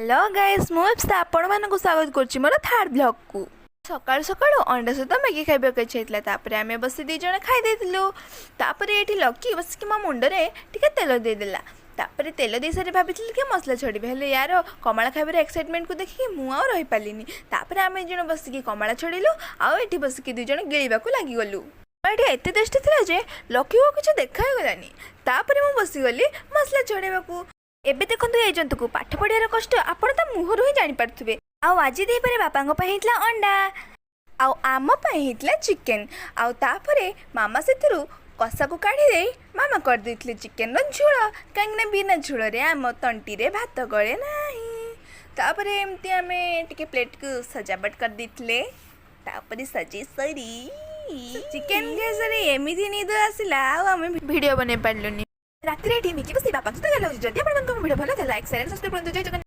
Hello guys, ମୁଁ ଇପ୍ସା ଆପଣମାନଙ୍କୁ ସ୍ୱାଗତ କରୁଛି ମୋର ଥାର୍ଡ଼ ବ୍ଲଗ୍କୁ। ସକାଳୁ ସକାଳୁ ଅଣ୍ଡା ସହିତ ମ୍ୟାଗି ଖାଇବାକୁ ଇଚ୍ଛା ହେଇଥିଲା। ତାପରେ ଆମେ ବସି 2 ଜଣ ଖାଇ ଦେଇଥିଲୁ। ତାପରେ ଏଇଠି ଲକି ବସିକି ମୋ ମୁଣ୍ଡରେ ଟିକେ ତେଲ ଦେଇଦେଲା। ତାପରେ ତେଲ ଦେଇସାରି ଭାବିଥିଲି କି ମସଲା ଛଡ଼ିବି, ହେଲେ ୟାର କମଳା ଖାଇବାର ଏକ୍ସାଇଟମେଣ୍ଟକୁ ଦେଖିକି ମୁଁ ଆଉ ରହିପାରିଲିନି। ତାପରେ ଆମେ 2 ଜଣ ବସିକି କମଳା ଛଡ଼ିଲୁ ଆଉ ଏଠି ବସିକି 2 ଜଣ ଗିଳିବାକୁ ଲାଗିଗଲୁ। ଏଠି ଏତେ ଟେଷ୍ଟି ଥିଲା ଯେ ଲକିକୁ କିଛି ଦେଖା ହେଇଗଲାନି। ତାପରେ ମୁଁ ବସିଗଲି ମସଲା ଛଡ଼େଇବାକୁ। ଏବେ ଦେଖନ୍ତୁ ଏଇ ଜନ୍ତୁକୁ, ପାଠ ପଢ଼ିବାର କଷ୍ଟ ଆପଣ ତା ମୁହଁରୁ ହିଁ ଜାଣିପାରୁଥିବେ। ଆଉ ଆଜି ଦେଇପାରେ ବାପାଙ୍କ ପାଇଁ ହେଇଥିଲା ଅଣ୍ଡା ଆଉ ଆମ ପାଇଁ ହେଇଥିଲା ଚିକେନ୍। ଆଉ ତାପରେ ମାମା ସେଥିରୁ କଷାକୁ କାଢ଼ି ଦେଇ ମାମା କରିଦେଇଥିଲେ ଚିକେନର ଝୋଳ, କାହିଁକିନା ବିନା ଝୋଳରେ ଆମ ତଣ୍ଟିରେ ଭାତ ଗଳେ ନାହିଁ। ତାପରେ ଏମିତି ଆମେ ଟିକେ ପ୍ଲେଟ୍କୁ ସଜାବଟ କରିଦେଇଥିଲେ। ତାପରେ ସଜେଇ ସରି ଚିକେନ୍ ଖାଇସାରି ଏମିତି ନିଦ ଆସିଲା, ଆଉ ଆମେ ଭିଡ଼ିଓ ବନେଇ ପାରିଲୁନି। ରାତିରେ ଏଠି ମିକି ବସି ବାପାଙ୍କ ସହିତ ଗାଲ ହେଉଛି। ଯଦି ଆପଣଙ୍କ ଭିଡ଼ିଓ ଭଲ ଥିଲା, ଲାଇକ୍, ସେୟାର, ସବସ୍କ୍ରାଇବ୍ କରନ୍ତୁ। ଜୟ ଜଗନ୍ନାଥ।